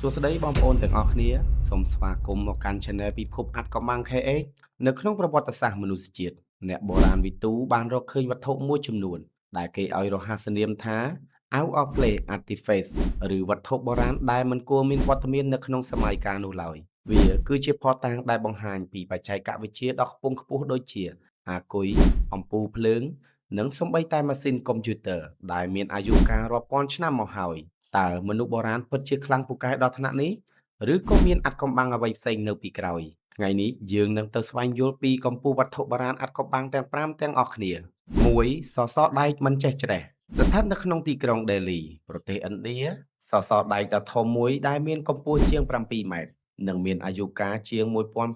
ួស្តីបងប្អូនទាំងអស់គ្នាសូមស្វាគមន៍មកកាន់ Channel ពិភពអាថ៌កំបាំង KH នៅក្នុងប្រវត្តិសាស្ត្រមនុស្សជាតិអ្នកបុរាណវិទូបានរកឃើញវត្ថុមួយចំនួនដែលគេឲ្យរហស្សនាមថា Out of Place Artifacts ឬវត្ថុបុរាណដែលមិនគួរមានវត្តមាននៅក្នុងសម័យកាលនោះឡើយវាគឺជាភស្តុតាងដែលបង្ហាញពីបច្ចេកវិទ្យាដ៏ខ្ពង់ខ្ពស់ដូចជា អាគុយ អំពូលភ្លើង និងសូម្បីតែម៉ាស៊ីនកុំព្យូទ័រដែលមានអាយុកាលរាប់ពាន់ឆ្នាំមកហើយតើមនុស្សបុរាណពិតជាខ្លាំងពូកែដល់ថ្នាក់នេះឬក៏មានអាថ៌កំបាំងអ្វីផ្សេងនៅពីក្រោយថ្ងៃនេះយើងនឹងទៅស្វែងយល់ពីកម្ពូលវត្ថុបុរាណអាថ៌កំបាំងទាំង5ទាំងអស់គ្នា1សសរដែកមិនចេះច្រេះស្ថិតនៅក្នុងទីក្រុងដេលីប្រទេសឥណ្ឌាសសរដែកដ៏ធំមួយដែលមានកម្ពស់ជាង7ម៉ែត្រនិងមានអាយុកាលជាង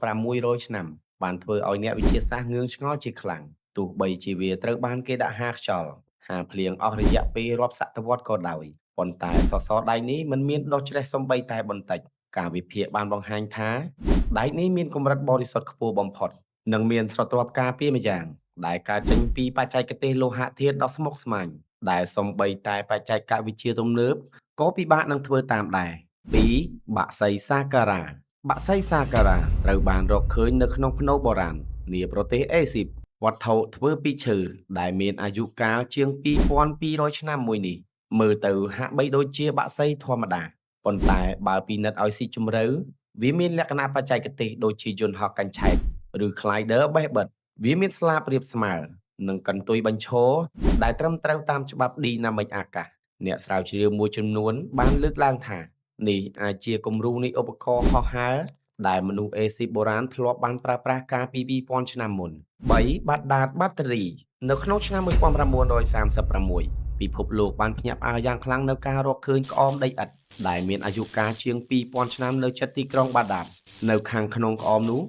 1600ឆ្នាំបានធ្វើឲ្យអ្នកវិទ្យាសាស្ត្រងឿងឆ្ងល់ជាខ្លាំងទោះបីជាវាត្រូវបានគេដាក់ហាខ្យល់ហាភ្លៀងអស់រយៈពេលរាប់សតវត្សក៏ដោយប៉ុន្តែសសរដែកនេះមិនមានដុះច្រេះសូម្បីតែបន្តិចការវិភាគបានបង្ហាញថាដែកនេះមានកម្រិតបរិសុទ្ធខ្ពស់បំផុតនិងមានស្រទាប់ការពារម្យ៉ាងដែលកើតចេញពីបច្ចេកទេសលោហៈធាតុដ៏ស្មុគស្មាញដែលសូម្បីតែបច្ចេកវិទ្យាទំនើបក៏ពិបាកនឹងធ្វើតាមដែរ2បាក់សីសាការ៉ាបាក់សីសាការ៉ាត្រូវបានរកឃើញនៅក្នុងផ្នូរបុរាណនាប្រទេសអេស៊ីបវត្ថុធ្វើពីឈើដែលមានអាយុកាលជាង2200ឆ្នាំមួយនេះមើលទៅហាក់បីដូចជាបក្សីធម្មតាប៉ុន្តែបើពិនិត្យឲ្យស៊ីជម្រៅវាមានលក្ខណៈបច្ចេកទេសដូចជាយន្តហោះកញ្ឆែតឬ glider បេះបិទវាមានស្លាបរាបស្មើនិងកន្ទុយបញ្ឈរដែលត្រឹមត្រូវតាមច្បាប់ឌីណាមិកអាកាសអ្នកស្រាវជ្រាវមួយចំនួនបានលើកឡើងថានេះអាចជាគំរូនៃឧបករណ៍ហោះហើរដែលមនុស្សអេស៊ីបបុរាណធ្លាប់បានប្រើប្រាស់កាលពី2000ឆ្នាំមុន3បាដាតបាក់តេរីនៅក្នុងឆ្នាំ1936ពិភពលោកបានភ្ញាក់ផ្អើលយ៉ាងខ្លាំងនៅការរកឃើញក្អមដីឥដ្ឋដែលមានអាយុកាលជាង2000ឆ្នាំនៅជិតទីក្រុងបាដាតនៅខាងក្នុងក្អមនោះ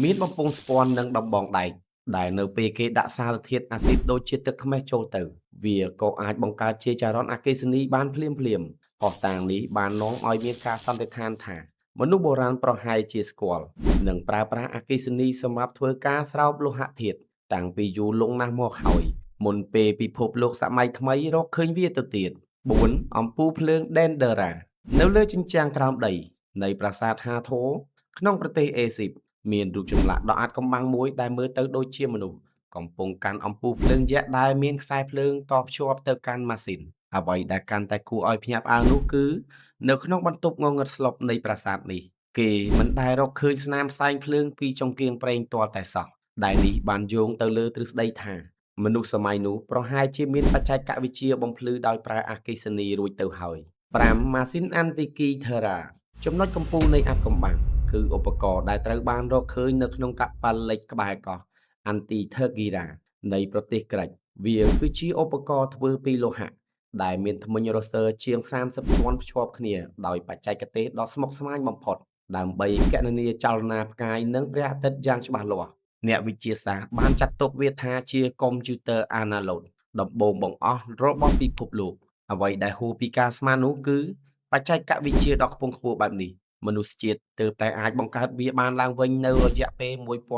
មានបំពង់ស្ពាន់និងដំបងដែកដែលនៅពេលគេដាក់សារធាតុអាស៊ីតដូចជាទឹកខ្មេះចូលទៅវាក៏អាចបង្កើតជាចរន្តអគ្គិសនីបានភ្លាមភ្លាមភស្តុតាងនេះបាននាំឲ្យមានការសន្និដ្ឋានថាមនុស្សបុរាណប្រហែលជាស្គាល់និងប្រើប្រាស់អគ្គិសនីសម្រាប់ធ្វើការស្រោបលោហៈធាតុតាំងពីយូរលង់ណាស់មកហើយមុនពេលពិភពលោកសម័យថ្មីរកឃើញវាទៅទៀត4អំពូលភ្លើងដេនដឺរ៉ានៅលើជញ្ជាំងក្រោមដីនៃប្រាសាទហាធូក្នុងប្រទេសអេស៊ីបមានរូបចម្លាក់ដ៏អាថ៌កំបាំងមួយដែលមើលទៅដូចជាមនុស្សកំពុងកាន់អំពូលភ្លើងយក្សដែលមានខ្សែភ្លើងតភ្ជាប់ទៅកាន់ម៉ាស៊ីនអ្វីដែលកាន់តែគួរឲ្យភ្ញាក់ផ្អើលនោះគឺនៅក្នុងបន្ទប់ងងឹតស្លុបនៃប្រាសាទនេះគេមិនដែលរកឃើញស្នាមផ្សែងភ្លើងពីចង្គៀងប្រេងទាល់តែសោះដែលនេះបានយោងទៅលើទ្រឹស្ដីថាមនុស្សសម័យនោះប្រហែលជាមានបច្ចេកវិទ្យាបំភ្លឺដោយប្រើអគ្គិសនីរួចទៅហើយ5ម៉ាស៊ីនអាន់ទីគីធើរ៉ាចំណុចកំពូលនៃអាថ៌កំបាំងគឺឧបករណ៍ដែលត្រូវបានរកឃើញនៅក្នុងកប៉ាល់លិចក្បែរកោះអាន់ទីធើគីរ៉ានៃប្រទេសក្រិចវាគឺជាឧបករណ៍ធ្វើពីលោហៈដែលមានធ្មេញរ៉ឺស័រជាង30ជាន់ភ្ជាប់គ្នាដោយបច្ចេកទេសដ៏ស្មុគស្មាញបំផុតដើម្បីគណនាចលនាផ្កាយនិងព្រះអាទិត្យយ៉ាងច្បាស់លាស់អ្នកវិទ្យាសាស្ត្របានចាត់ទុកវាថាជាកុំព្យូទ័រអាណាឡូកដំបូងបង្អស់របស់ពិភពលោកអ្វីដែលហួសពីការស្មាននោះគឺបច្ចេកវិទ្យាដ៏ខ្ពង់ខ្ពស់បែបនេះមនុស្សជាតិទើបតែអាចបង្កើតវាបានឡើងវិញនៅរយៈពេល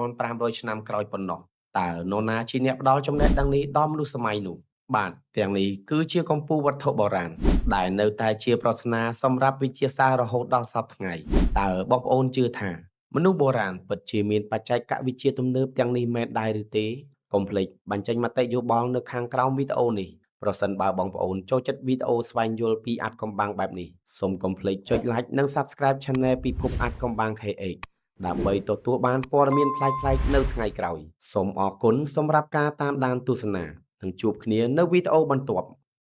1500ឆ្នាំក្រោយប៉ុណ្ណោះតើនរណាជាអ្នកផ្ដល់ចំណេះដឹងនេះដល់មនុស្សសម័យនោះបាទទាំងនេះគឺជាកម្ពូលវត្ថុបុរាណដែលនៅតែជាប្រស្នាសម្រាប់វិទ្យាសាស្ត្ររហូតដល់សព្វថ្ងៃតើបងប្អូនជឿថាមនុស្សបុរាណពិតជាមានបច្ចេកវិទ្យាទំនើបទាំងនេះមែនដែរឬទេកុំភ្លេចបញ្ចេញមតិយោបល់នៅខាងក្រោមវីដេអូនេះប្រសិនបើបងប្អូនចូលចិត្តវីដេអូស្វែងយល់ពីអាថ៌កំបាំងបែបនេះសូមកុំភ្លេចចុច Like និង Subscribe Channel ពិភពអាថ៌កំបាំង KH ដើម្បីទទួលបានព័ត៌មានប្លែកៗនៅថ្ងៃក្រោយសូមអរគុណសម្រាប់ការតាមដានទស្សនានិងជួបគ្នានៅវីដេអូបន្ទាប់។